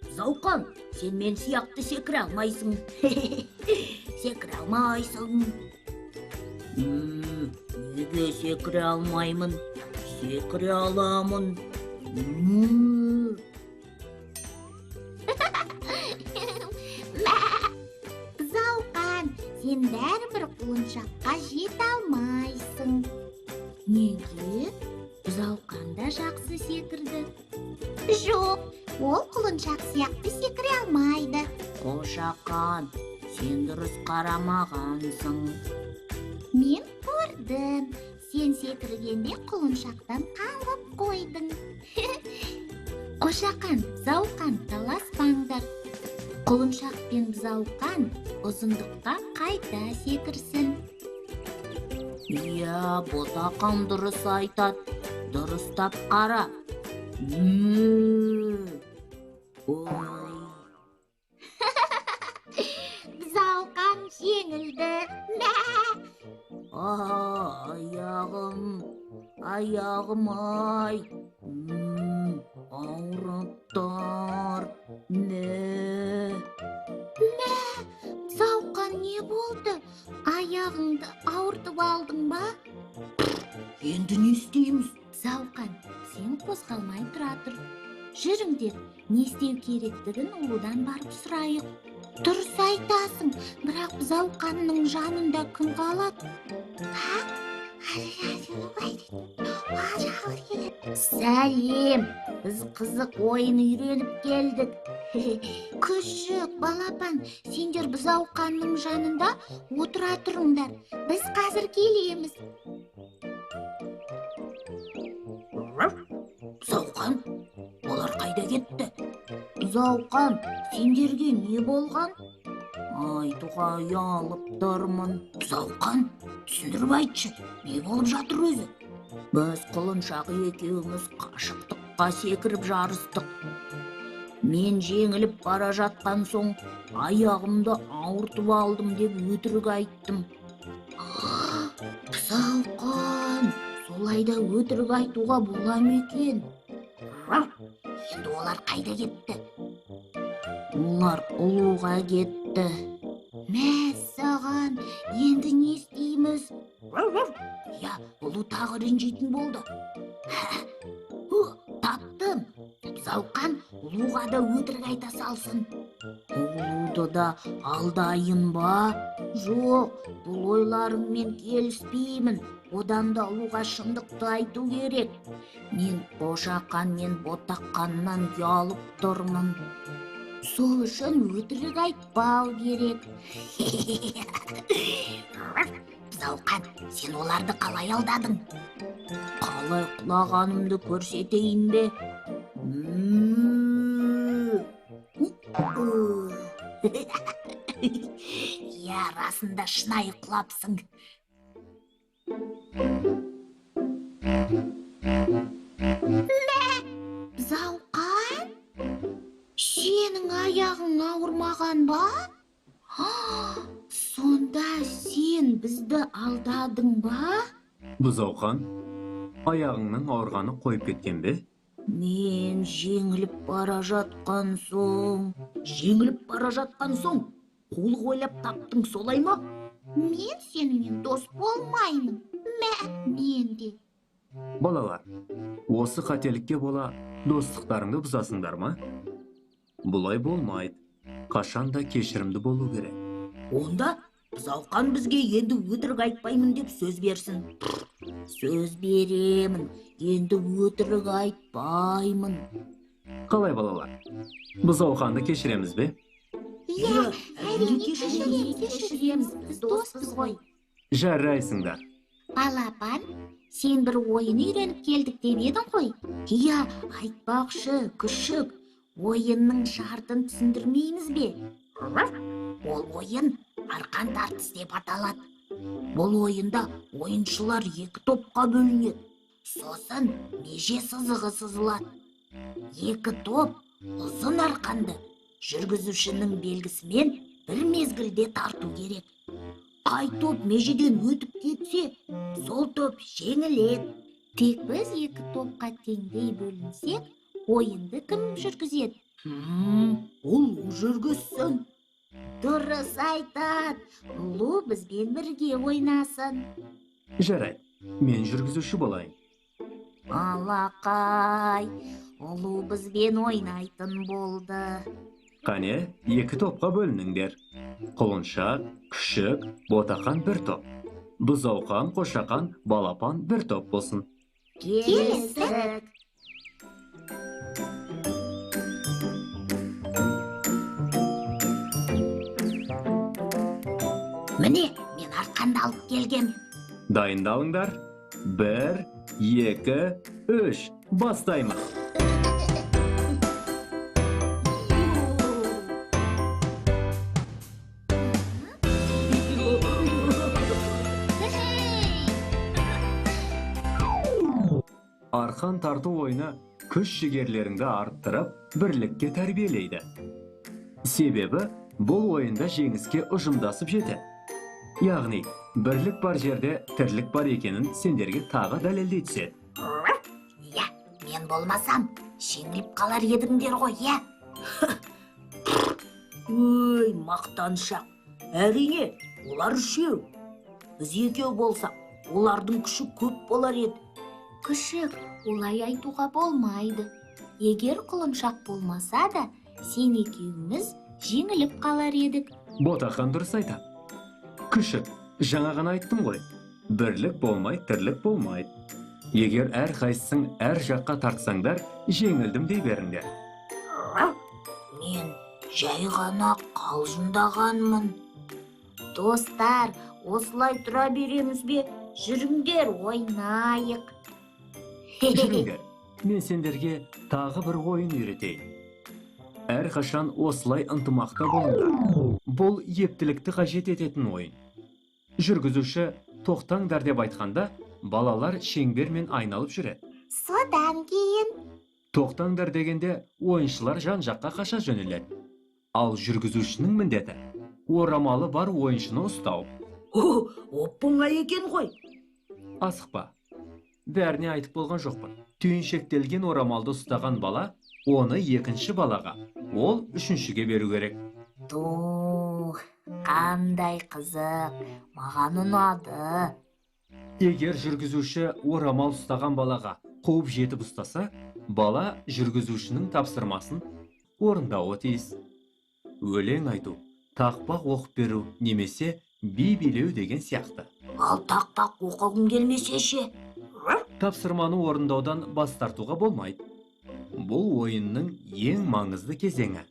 Бұзауқан, сен мен сияқты секіре алмайсың. Секіре алмайсың. Неге секіре алмаймын? Секіре аламын. Бұзауқан, сен бәрібір құлыншаққа жете алмайсың. Неге? Бұзауқан да жақсы секірді. Жоқ, ол құлыншақ сияқты секіре алмайды. Қошақан, сен дұрыс қарамағансың. Мен көрдім. Сен секіргенде құлыншақтан қалып қойдың. Қошақан, бұзауқан таласпаңдар. Құлыншақ пен бұзауқан ұзындыққа қайта секірсін. Иә, ботақан дұрыс айтады. Дұрыстап қара. Ой. Бұзауқан жеңілді. Мә! Аяғым, аяғым ай. Ауырып тұр. Мә. Мә, бұзауқан не болды? Аяғыңды ауыртып алдың ба? Енді не істейміз? Бұзауқан, сен қозғалмай тұра тұр. Жүріңдер, не істеу керектігін ұлудан барып сұрайық. Дұрыс айтасың, бірақ бұзауқанның жанында кім қалады? Сәлем, біз қызық ойын үйреніп келдік. Күшік, балапан, сендер бұзауқанның жанында отыра тұрыңдар. Біз қазір келеміз. Бұзауқан, олар қайда кетті? Бұзауқан, сендерге не болған? Айтуға ұялып тұрмын. Бұзауқан, түсіндіріп айтшы, не болып жатыр өзі? Біз құлыншақ екеуміз қашықтыққа секіріп жарыстық. Мен жеңіліп бара жатқан соң аяғымды ауыртып алдым деп өтірік айттым. Бұзауқан, солай да өтірік айтуға бола ма екен? Енді олар қайда кетті? Олар ұлуға кетті. Мәссаған, енді не істейміз? Иә, ұлу тағы ренжитін болды. Таптым. Бұзауқан ұлуға да өтірік айта салсын. Ұлуды да алдайын ба? Жоқ, бұл ойларыңмен келіспеймін. Одан да ұлуға шындықты айту керек. Мен қошақан мен ботақаннан ұялып тұрмын. Сол үшін өтірік айтпау керек. Бұзауқан, сен оларды қалай алдадың? Қалай құлағанымды көрсетейін бе? Иә, расында шынайы құлапсың. Мә, Бұзауқан, сенің аяғың ауырмаған ба? Сонда сен бізді алдадың ба? Бұзауқан, аяғыңның ауырғаны қойып кеткен бе? Мен жеңіліп бара жатқан соң, жеңіліп бара жатқан соң, қулық ойлап таптың солай ма? Мен сенімен дос болмаймын. Мә, мен де. Балалар, осы қателікке бола достықтарыңды бұзасыңдар ма? Бұлай болмайды. Қашан да кешірімді болу керек. Онда Бұзауқан бізге енді өтірік айтпаймын деп сөз берсін. Сөз беремін, енді өтірік айтпаймын. Қалай балалар? Бұзауқанды кешіреміз бе? Иә, әрине кешіреміз, кешіреміз, біз доспыз ғой. Жарайсыңдар. Балапан, сен бір ойын үйреніп келдік деп едің ғой. Иә, айтпақшы, күшік, ойынның шартын түсіндірмейміз бе? Ол ойын арқан тартыс деп аталады. Бұл ойында ойыншылар екі топқа бөлінеді. Сосын меже сызығы сызылады. Екі топ ұзын арқанды жүргізушінің белгісімен бір мезгілде тарту керек. Қай топ межеден өтіп кетсе, сол топ жеңіледі. Тек біз екі топқа теңдей бөлінсек, ойынды кім жүргізеді? Ұлу жүргізсін. Дұрыс айтады. Ұлу бізбен бірге ойнасын. Жарайды, мен жүргізуші болайын. Алақай, Ұлу бізбен ойнайтын болды. Қане, екі топқа бөлініңдер. Құлыншақ, күшік, ботақан бір топ. Бұзауқан, қошақан, балапан бір топ болсын. Келістік. Міне, мен арқанды алып келгем. Дайындалыңдар. 1, 2, 3. Бастаймыз. Арқан тарту ойыны күш жігерлеріңді арттырып, бірлікке тәрбиелейді. Себебі бұл ойында жеңіске ұжымдасып жетеді. Яғни, бірлік бар жерде тірлік бар екенін сендерге тағы дәлелдей түседі. Иә, мен болмасам, жеңіліп қалар едіңдер ғой, иә? Өй, мақтаншақ. Әрине, олар үшеу. Біз екеу болсақ, олардың күші көп болар еді. Күшік, олай айтуға болмайды. Егер құлыншақ болмаса да, сен екеуміз жеңіліп қалар едік. Ботақан дұрыс айтады. Күшік, жаңа ғана айттым ғой. Бірлік болмай, тірлік болмайды. Егер әр қайсысың әр жаққа тартсаңдар, жеңілдім дей беріңдер. Мен жай ғана қалжыңдағанмын. Достар, осылай тұра береміз бе? Жүріңдер, ойнайық. Жүріңдер, мен сендерге тағы бір ойын үйретейін. Әрқашан осылай ынтымақта болыңдар. Бұл ептілікті қажет ететін ойын. Жүргізуші тоқтаңдар деп айтқанда, балалар шеңбермен айналып жүреді. Содан кейін тоқтаңдар дегенде ойыншылар жан-жаққа қаша жөнеледі. Ал жүргізушінің міндеті орамалы бар ойыншыны ұстау. О, оп-оңай екен ғой. Асықпа. Бәріне айтып болған жоқпын. Түйіншектелген орамалды ұстаған бала оны екінші балаға, ол үшіншіге беру керек. Тух, қандай қызық, маған ұнады. Егер жүргізуші орамал ұстаған балаға қуып жетіп ұстаса, бала жүргізушінің тапсырмасын орындауы тиіс. Өлең айту, тақпақ оқып беру немесе би билеу деген сияқты. Ал тақпақ оқығым келмесе ше? Тапсырманы орындаудан бас тартуға болмайды. Бұл ойынның ең маңызды кезеңі.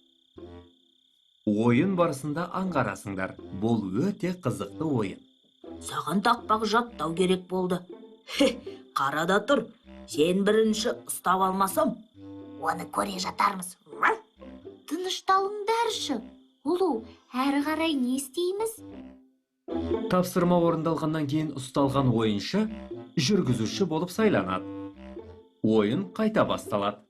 Ойын барысында аңғарасыңдар, бұл өте қызықты ойын. Саған тақпақ жаттау керек болды. Хе, қарада тұр. Сен бірінші ұстап алмасам, оны көре жатармыз. Тынышталыңдаршы. Ұлу, әрі қарай не істейміз? Тапсырма орындалғаннан кейін ұсталған ойыншы жүргізуші болып сайланады. Ойын қайта басталады.